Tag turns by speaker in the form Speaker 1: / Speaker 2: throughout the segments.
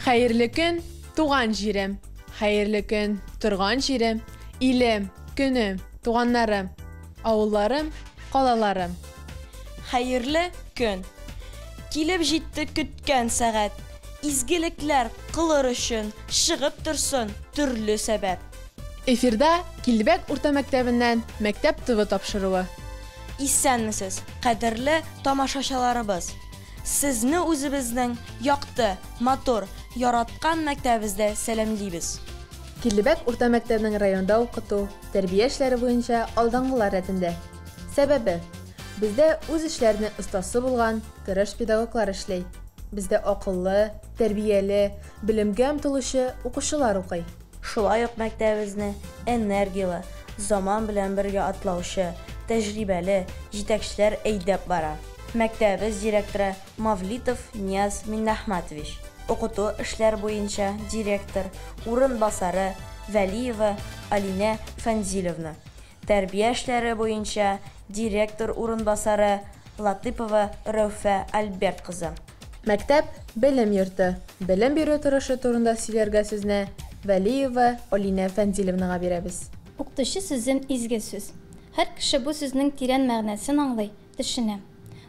Speaker 1: Хәерле көн, туган җирем. Хәерле көн, торган җирем. Илем, көнем, туганнарым. Авылларым, калаларым.
Speaker 2: Хәерле көн. Килеп җитте көткән сәгать. Изгелекләр кылыр өчен чыгып торсын төрле сәбәп.
Speaker 1: Эфирда Килдебәк урта мәктәбеннән Мәктәп ТВ тапшыруы.
Speaker 2: Исәнмесез, кадерле тамашачыларыбыз! Сезне үзебезнең якты, матур, яраткан мәктәбебездә сәламлибез.
Speaker 1: Килдебәк урта мәктәбенең районда укыту, тәрбия эшләре буенча алдынгылар рәтендә. Сәбәбе, бездә үз эшләренең остасы булган, тырыш педагоглар эшли. Бездә акыллы, тәрбияле, белемгә омтылучы укучылар укый.
Speaker 2: Шулай ук мәктәбебезне энергияле, заман белән бергә атлаучы, тәҗрибәле җитәкчеләр әйдәп бара. Мәктәбебез директоры Мавлитов Нияз Миннәхмәтович, укыту эшләр буенча директор урынбасары Вәлиева Алинә Фәнзиловна, тәрбия эшләре буенча директор урынбасары Латыпова Рәүфә Альберт кызы.
Speaker 1: Мәктәп, белем йорты, белем бирү торышы турында сөйләргә сүзне Вәлиева Алинә Фәнзиловнага бирәбез.
Speaker 3: Укытучы сүзен изге сүз. Һәр кеше бу сүзнең тирән мәгънәсен аңлый, төшенә.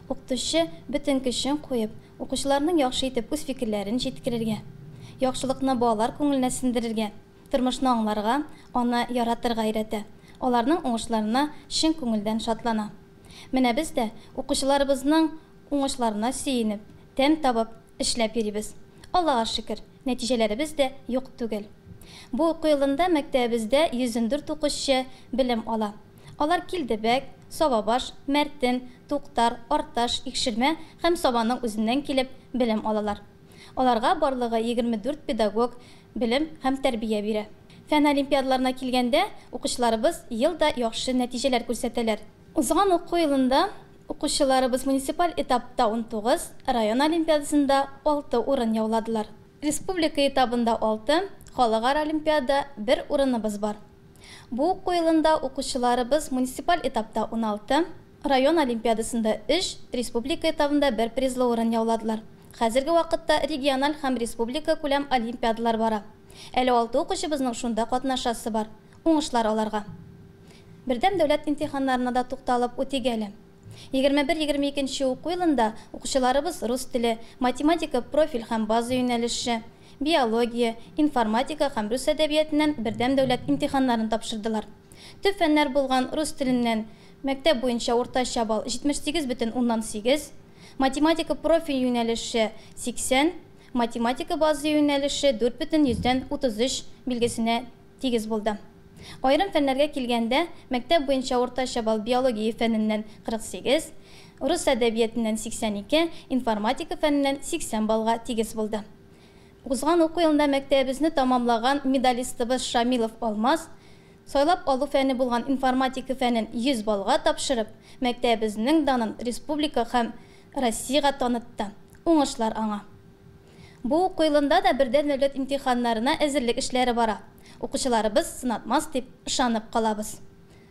Speaker 3: Укытучы бөтен көчен куеп, укучыларның яхшы итеп үз фикерләрен җиткерергә, яхшылыкны балалар күңеленә сеңдерергә, тормышны аңларга, аны яратырга өйрәтә. Аларның уңышларына чын күңелдән шатлана. Менә без дә укучыларыбызның уңышларына сөенеп, тәм табып эшләп йөрибез. Аллага шөкер, нәтиҗәләребез дә юк түгел. Бу уку елында мәктәбебездә 104 укучы белем ала. Алар Килдебәк, Сабабаш, Мәртен, Туктар, Арташ, Икшермә һәм Сабаның үзеннән килеп белем алалар. Аларга барлыгы 24 педагог белем һәм тәрбия бирә. Фән олимпиадаларына килгәндә, укучыларыбыз ел да яхшы нәтиҗәләр күрсәтәләр. Узган уку елында укучыларыбыз муниципаль этапта 19, район олимпиадасында 6 урын яуладылар. Республика этабында 6, халыкара олимпиада 1 урыныбыз бар. Бу уку елында укучыларыбыз муниципаль этапта 16, район олимпиадасында 3, республика этабында 1 призлы урын яуладылар. Хәзерге вакытта региональ һәм республика күләм олимпиадалар бара. Әле 6 укучыбызның шунда катнашасы бар. Уңышлар аларга. Бердәм дәүләт имтиханнарына да тукталып үтик әле. 21-22 уку елында укучыларыбыз рус теле, математика профиль һәм база юнәлеше, биология, информатика һәм рус әдәбиятыннан бердәм дәүләт имтиханнарын тапшырдылар. Төп фәннәр булган рус теленнән мәктәп буенча уртача балл 78,8, математика профиль юнәлеше 80, математика база юнәлеше 4,33 билгесенә тигез булды. Айрым фәннәргә килгәндә, мәктәп буенча уртача балл биология фәненнән 48, рус әдәбиятыннан 82, информатика фәненнән 80 баллга тигез булды. Узган уку елында мәктәбебезне тамамлаган медалистыбыз Шамилов Алмаз сайлап алу фәне булган информатика фәнен 100 баллга тапшырып, мәктәбебезнең данын республика һәм Россиягә танытты. Уңышлар аңа. Бу уку елында да бердәм дәүләт имтиханнарына әзерлек эшләре бара. Укучыларыбыз сынатмас дип ышанып калабыз.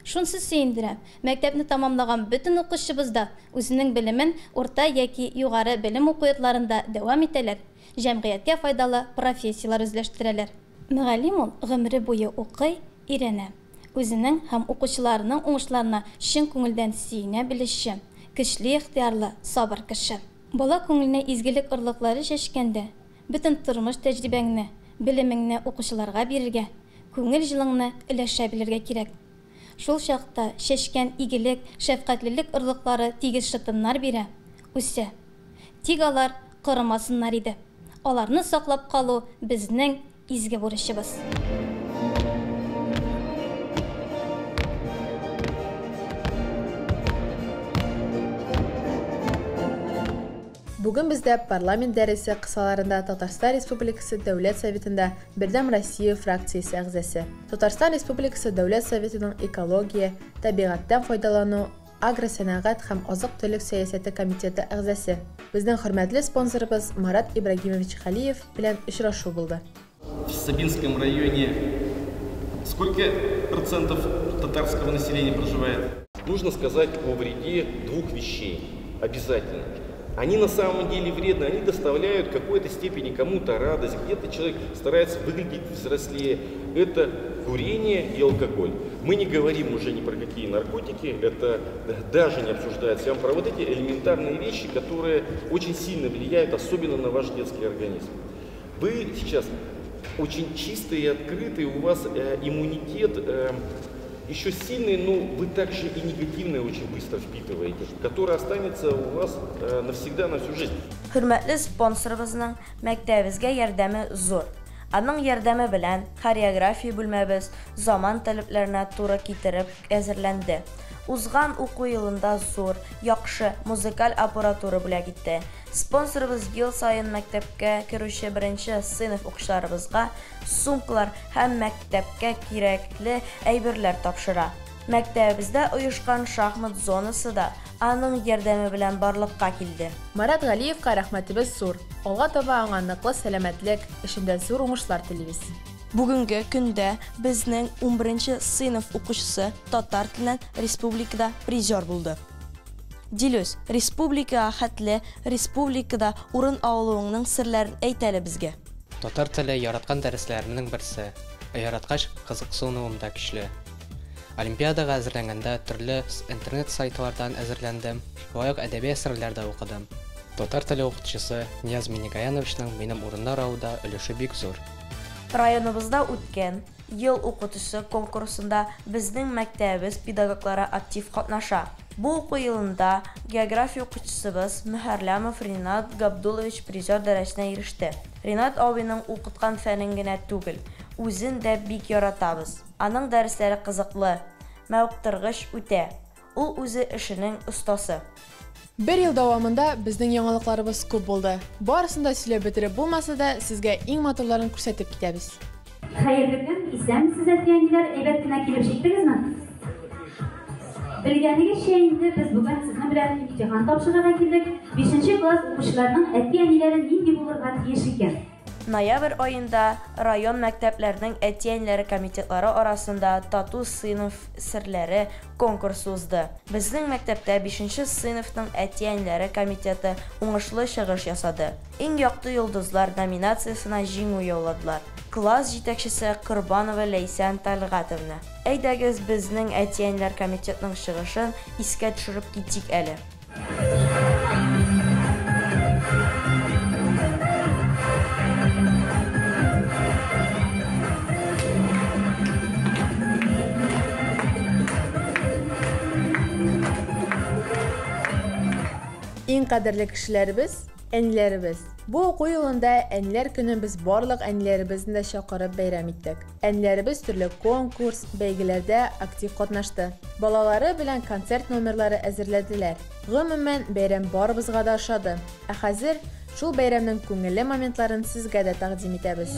Speaker 3: Шунсы сөендерә, мәктәпне тамамлаган бөтен укучыбыз да үзенең белемен урта яки югары белем уку йортларында дәвам итәләр, җәмгыятькә файдалы профессияләр үзләштерәләр. Мөгаллим ул гомере буе укый, өйрәнә. Үзенең һәм укучыларының уңышларына чын күңелдән сөенә белүче, көчле ихтыярлы, сабыр кеше. Бала күңеленә изгелек орлыклары чәчкәндә, бөтен тормыш тәҗрибәңне, белемеңне укучыларга бирергә, күңел җылыңны өләшә белергә кирәк. Шул чакта чәчкән игелек, шәфкатьлелек орлыклары тигез шытымнар бирә, үсә. Тик алар корымасыннар иде. Аларны саклап калу безнең изге бурычыбыз.
Speaker 1: Бүген бездә парламент дәресе кысаларында Татарстан Республикасы Дәүләт Советында Бердәм Россия фракциясе әгъзасы, Татарстан Республикасы Дәүләт Советының экология, табигатьтән файдалану, агросәнәгать һәм азык-төлек сәясәте комитеты әгъзасы, безнең хөрмәтле спонсорыбыз Марат Ибрагимович Галиев белән очрашу булды.
Speaker 4: В Сабинском районе сколько процентов татарского населения проживает? Нужно сказать о вреде двух вещей обязательно. Они на самом деле вредны, они доставляют в какой-то степени кому-то радость, где-то человек старается выглядеть взрослее. Это курение и алкоголь. Мы не говорим уже ни про какие наркотики, это даже не обсуждается. Я вам про вот эти элементарные вещи, которые очень сильно влияют, особенно на ваш детский организм. Вы сейчас очень чистые и открытые, у вас иммунитет еще сильный, но вы также и негативное очень быстро впитываете, которое останется у вас навсегда, на всю жизнь.
Speaker 2: Хөрмәтле спонсорыбызның мәктәбебезгә ярдәме зур. Аның ярдәме белән хореография бүлмәбез заман таләпләренә туры китереп әзерләнде. Узган уку елында зур, яхшы музыкаль аппаратура бүләк итте. Спонсорыбыз ел саен мәктәпкә керүче беренче сыйныф укучыларыбызга сумкалар һәм мәктәпкә кирәкле әйберләр тапшыра. Мәктәбебездә оешкан шахмат зонасы да аның ярдәме белән барлыкка килде.
Speaker 1: Марат Галиевка рәхмәтебез зур. Алга таба аңа ныклы сәламәтлек, эшендә зур уңышлар телибез.
Speaker 2: Бүгенге көндә безнең 11 сыйныф укучысы татар теленнән республикада призер булды. Дилүс, республикага хәтле республикада урын алуыңның серләрен әйт әле безгә.
Speaker 5: Татар теле яраткан дәресләремнең берсе. Яраткач, кызыксынуым да көчле. Олимпиадага әзерләнгәндә төрле интернет сайтлардан әзерләндем, шулай ук әдәби әсәрләр дә укыдым. Татар теле укытучысы Нияз Миннегаяновичның минем урыннар алуда өлеше бик зур.
Speaker 2: Районыбызда үткән ел укытучысы конкурсында безнең мәктәбебез педагоглары актив катнаша. Бу уку елында география укытучысыбыз Мөхәрләмов Ринат Габдуллович призер дәрәҗәсенә иреште. Ринат абыйның укыткан фәнен генә түгел, үзен дә бик яратабыз. Аның дәресләре кызыклы, мавыктыргыч үтә. Ул үзе эшенең остасы.
Speaker 1: Бер ел дәвамында безнең яңалыкларыбыз күп булды. Барысын да сөйләп бетереп булмаса да, сезгә иң матурларын күрсәтеп китәбез.
Speaker 6: Хәерле көн, исәнмесез, әти-әниләр, әйбәт кенә килеп җиттегезме? Белгәнегезчә инде без бүген сезнең белән имтихан тапшырырга килдек. 5 класс укучыларының әти-әниләре нинди булырга тиеш икән?
Speaker 2: Ноябрь аенда район мәктәпләренең әти-әниләре комитетлары арасында тату сыйныф серләре конкурсы узды. Безнең мәктәптә 5 сыйныфның әти-әниләре комитеты уңышлы чыгыш ясады. Иң якты йолдызлар номинациясенә җиңү яуладылар. Класс җитәкчесе Корбанова Ләйсән Тәлгатовна. Әйдәгез безнең әти-әниләр комитетының чыгышын искә төшереп китик әле.
Speaker 1: Иң кадерле кешеләребез, әниләребез. Бу уку елында әниләр көнен без барлык әниләребезне дә чакырып бәйрәм иттек. Әниләребез төрле конкурс, бәйгеләрдә актив катнашты. Балалары белән концерт номерлары әзерләделәр. Гомумән, бәйрәм барыбызга да ошады. Ә хәзер шул бәйрәмнең күңелле моментларын сезгә дә тәкъдим итәбез.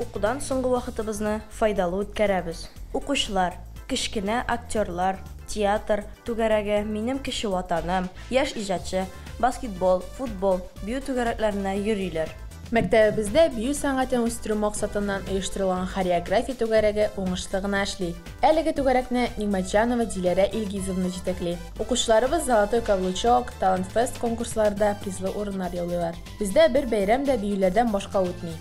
Speaker 2: Укудан соңгы вакытыбызны файдалы үткәрәбез. Укучылар, кечкенә актерлар, театр түгәрәге, минем кече ватаным, яшь иҗатчы, баскетбол, футбол, бию түгәрәкләренә йөриләр.
Speaker 1: Мәктәбебездә бию сәнгатен үстерү максатыннан оештырылган хореография түгәрәге уңышлы гына эшли. Әлеге түгәрәкне Нигматҗанова Диләрә Илгизовна җитәкли. Укучыларыбыз Золотой каблучок, Талант фест конкурсларында призлы урыннар яулыйлар. Бездә бер бәйрәм дә биюләрдән башка үтми.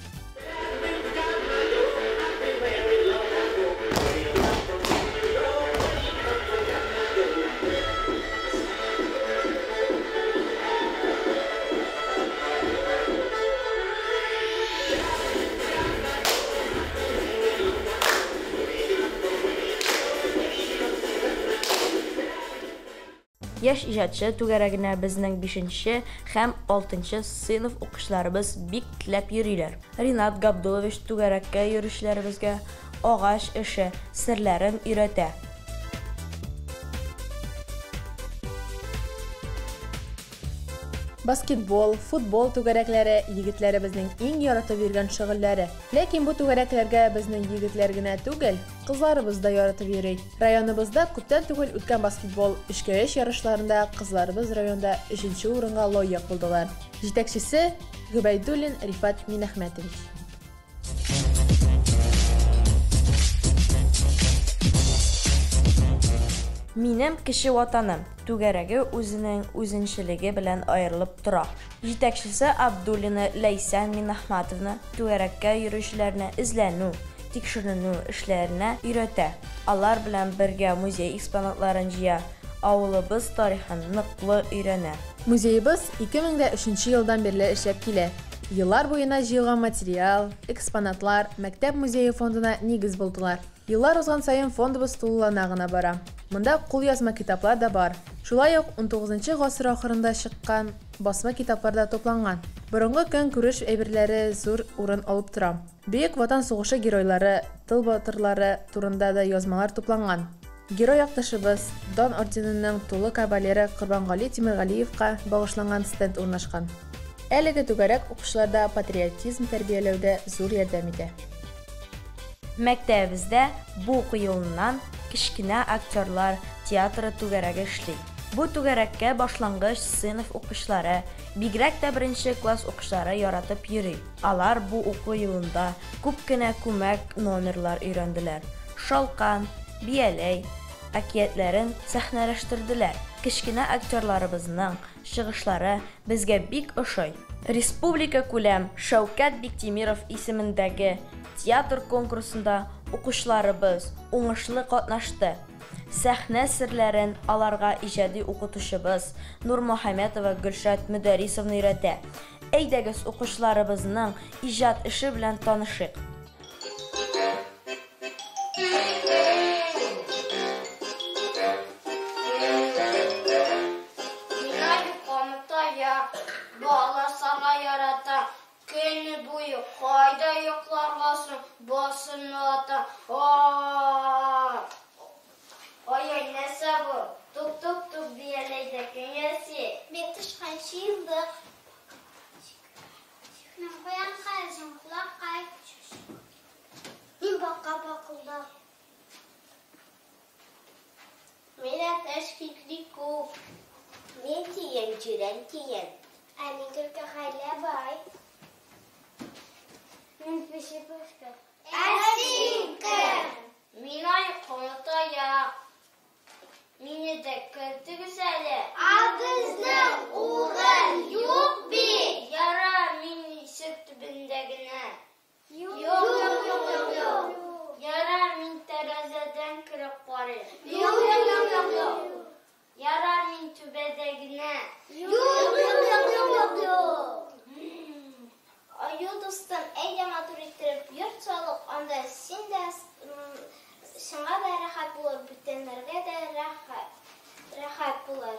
Speaker 2: Яшь иҗатчы түгәрәгенә безнең 5 һәм 6 сыйныф укучыларыбыз бик теләп йөриләр. Ринат Габдуллович түгәрәккә йөрүчеләребезгә агач эше серләрен өйрәтә.
Speaker 1: Баскетбол, футбол түгәрәкләре егетләребезнең иң яратып йөргән шөгыльләре. Ләкин бу түгәрәкләргә безнең егетләр генә түгел, кызларыбыз да яратып йөри. Районыбызда күптән түгел үткән баскетбол 3-3 ярышларында кызларыбыз районда 3нче урынга лаек булдылар. Җитәкчесе Гобәйдуллин Рифат Минәхмәтович.
Speaker 2: Минем кече ватаным түгәрәге үзенең үзенчәлеге белән аерылып тора. Җитәкчесе Абдуллина Ләйсән Минәхмәтовна түгәрәккә йөрүчеләрне эзләнү, тикшеренү эшләренә өйрәтә. Алар белән бергә музей экспонатларын җыя, авылыбыз тарихын ныклы өйрәнә.
Speaker 1: Музеебыз 2003 елдан бирле эшләп килә. Еллар буена җыелган материал, экспонатлар мәктәп музее фондына нигез булдылар. Еллар узган саен фондыбыз тулылана гына бара. Монда кулъязма китаплар да бар. Шулай ук 19 гасыр ахырында чыккан басма китаплар да тупланган. Борынгы көнкүреш әйберләре зур урын алып тора. Бөек Ватан сугышы геройлары, тыл батырлары турында да язмалар тупланган. Герой якташыбыз, Дан орденының тулы кавалеры Корбангали Тимергалиевка багышланган стенд урнашкан. Әлеге түгәрәк укучыларда патриотизм тәрбияләүдә зур ярдәм итә.
Speaker 2: Мәктәбебездә бу уку елыннан кечкенә актерлар театры түгәрәге эшли. Бу түгәрәккә башлангыч сыйныф укучылары, бигрәк тә беренче класс укучылары яратып йөри. Алар бу уку елында күп кенә күмәк номерлар өйрәнделәр. Шалкан, бияләй әкиятләрен сәхнәләштерделәр. Кечкенә актерларыбызның чыгышлары безгә бик ошый. Республика күләм Шәүкәт Биктимиров исемендәге театр конкурсында укучыларыбыз уңышлы катнашты. Сәхнә серләрен аларга иҗади укытучыбыз Нурмөхәммәтова Гөлшат Мөдәрисовна өйрәтә. Әйдәгез укучыларыбызның иҗат эше белән танышыйк.
Speaker 7: Мина йокламы таяк, бала сага ярата, көне буе кайда йокларга соң, басымны ата. Ай-ай, нәрсә бу? Тук-тук-тук бияләйдә кем яси?
Speaker 8: Мин тычканчы еллык. Мин куянкай, син колаккай. Мин бака бакылдак.
Speaker 7: Мин әтәч кикрикүк. Мин тиен, җирән тиен.
Speaker 8: Ә мин төлке хәйлә бай. Мин песи пышка.
Speaker 7: Ә син кем? Мин аяклы таяк. Мине дә кертегез әле.
Speaker 8: Ә безнең урын юк бит.
Speaker 7: Ярар, мин ишек төбендә генә.
Speaker 8: Юк,
Speaker 7: юк, юк, юк, юк. Ярар, мин тәрәзәдән кереп карыйм.
Speaker 8: Юк, юк, юк, юк, юк.
Speaker 7: Ярар, мин түбәдә генә.
Speaker 8: Юк, юк, юк, юк, юк, юк. Аю дустым, әйдә матур иттереп йорт салыйк, анда син дә сиңа да рәхәт булыр, бүтәннәргә дә рәхәт булыр.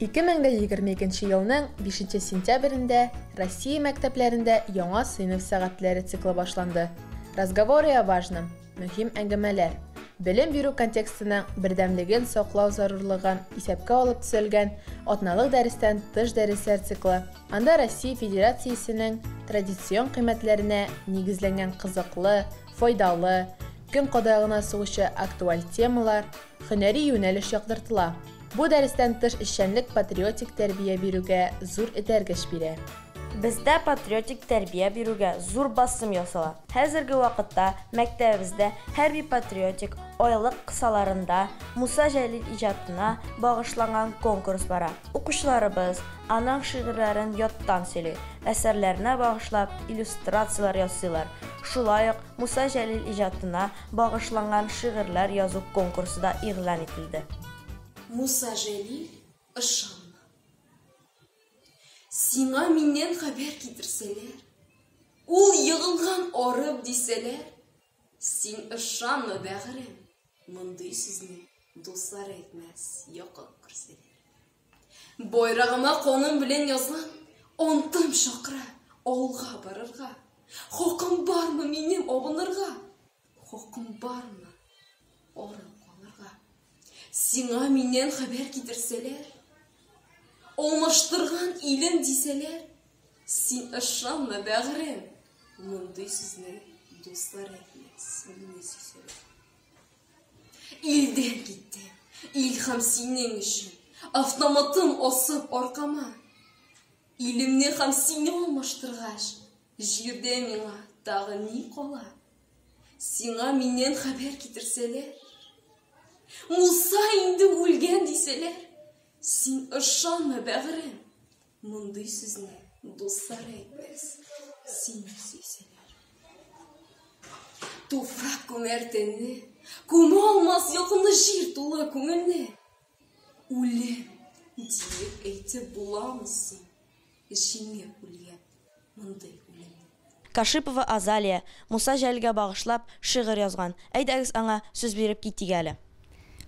Speaker 1: 2022 елның 5 сентябрендә Россия мәктәпләрендә яңа сыйныф сәгатьләре циклы башланды. Разговоры о важном. Мөһим әңгәмәләр. Белем бирү контекстының бердәмлеген саклау зарурлыгын исәпкә алып төзелгән атналык дәрестән тыш дәресләр циклы. Анда Россия Федерациясенең традицион кыйммәтләренә нигезләнгән кызыклы, файдалы, көн кадагына сугучы актуаль темалар, һөнәри юнәлеш яктыртыла. Бу дәрестән тыш эшчәнлек патриотик тәрбия бирүгә зур этәргеч бирә.
Speaker 2: Бездә патриотик тәрбия бирүгә зур басым ясала. Хәзерге вакытта мәктәбебездә хәрби-патриотик айлык кысаларында Муса Җәлил иҗатына багышланган конкурс бара. Укучыларыбыз аның шигырьләрен яттан сөйли, әсәрләренә багышлап иллюстрацияләр ясыйлар. Шулай ук Муса Җәлил иҗатына багышланган шигырьләр язу конкурсы да игълан ителде.
Speaker 9: Муса Җәлил, ышанма. Сиңа миннән хәбәр китерсәләр, ул егылган арып дисәләр, син ышанма, бәгырем, мондый сүзне дуслар әйтмәс, якын күрсәләр. Байрагыма каным белән язган антым чакыра алга барырга. Хакым бармы минем абынырга? Хакым бармы арып калырга? Сиңа миннән хәбәр китерсәләр, алмаштырган илен дисәләр, син ышанма, бәгырем, мондый сүзне дуслар әйтмәс, мине сөйсәләр. Илдән киттем, ил һәм синең өчен, автоматым асып аркама. Илемне һәм сине алмаштыргач, җирдә миңа тагы ни кала? Сиңа миннән хәбәр китерсәләр, Муса инде үлгән дисәләр, син ышанма, бәгырем, мондый сүзне дуслар әйтмәс, сине сөйсәләр. Туфрак күмәр тәнне, күмә алмас якынлы җир тулы күңелне. Үлем диеп әйтеп буламы соң, җиңеп үлгән мондый үлемне?
Speaker 2: Кашипова Азалия Муса Җәлилгә багышлап шигырь язган. Әйдәгез аңа сүз биреп китик әле.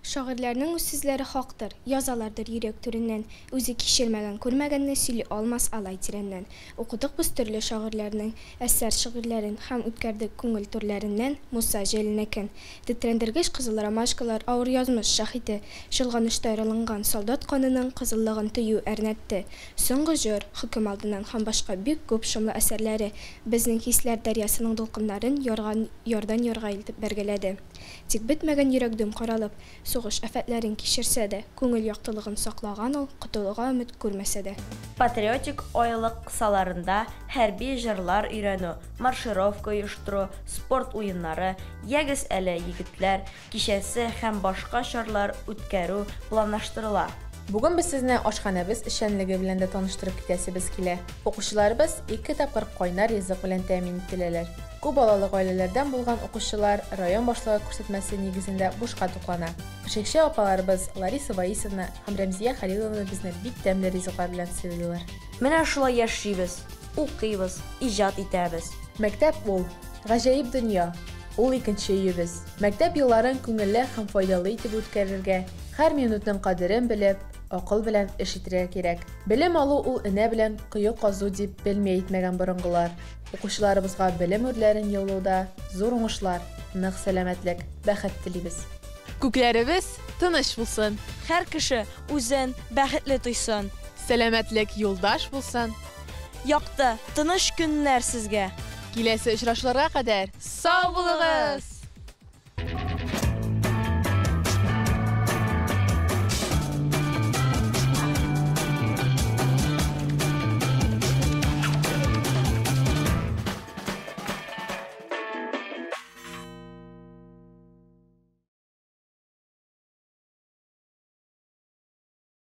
Speaker 10: Шагыйрьләрнең үз сүзләре хактыр, язалардыр йөрәк түреннән. Үзе кичермәгән, күрмәгәнне сөйли алмас алай тирәннән. Укыдык без төрле шагыйрьләрнең әсәр-шигырьләрен һәм үткәрдек күңел түрләреннән Муса Җәлилнекен. Тетрәндергеч кызыл ромашкалар авыр язмыш шаһите, чолганышта яраланган солдат канының кызыллыгын тою әрнетте. Соңгы җыр, Хөкем алдыннан һәм башка бик күп шомлы әсәрләре безнең хисләр дәрьясының дулкыннарын ярган ярдан ярга илтеп бәргәләде. Тик бетмәгән йөрәк дөм каралып, сугыш афәтләрен кичерсә дә, күңел яктылыгын саклаган ул, котылуга өмет күрмәсә дә.
Speaker 2: Патриотик айлык кысаларында хәрби җырлар өйрәнү, маршировка оештыру, спорт уеннары, Ягез әле, егетләр кичәсе һәм башка чаралар үткәрү планлаштырыла.
Speaker 1: Бүген без сезне ашханәбез эшчәнлеге белән дә таныштырып китәсебез килә. Укучыларыбыз ике тапкыр кайнар ризык белән тәэмин ителәләр. Күп балалы гаиләләрдән булган укучылар район башлыгы күрсәтмәсе нигезендә бушка туклана. Пешекче апаларыбыз Лариса Ваисовна һәм Рәмзия Хәлиловна безне бик тәмле ризыклар белән сыйлыйлар.
Speaker 2: Менә шулай яшибез, укыйбыз, иҗат итәбез.
Speaker 1: Мәктәп ул, гаҗәеп дөнья, ул икенче өебез. Мәктәп елларын күңелле һәм файдалы итеп үткәрергә, һәр минутның кадерен белеп, акыл белән эш итәргә кирәк. Белем алу ул энә белән кое казу дип белми әйтмәгән борынгылар. Укучыларыбызга белем үрләрен яулауда зур уңышлар, нык сәламәтлек, бәхет телибез.
Speaker 11: Күкләребез тыныч булсын.
Speaker 2: Һәр кеше үзен бәхетле тойсын.
Speaker 11: Сәламәтлек юлдаш булсын.
Speaker 2: Якты, тыныч көннәр сезгә.
Speaker 11: Киләсе очрашуларга кадәр сау булыгыз!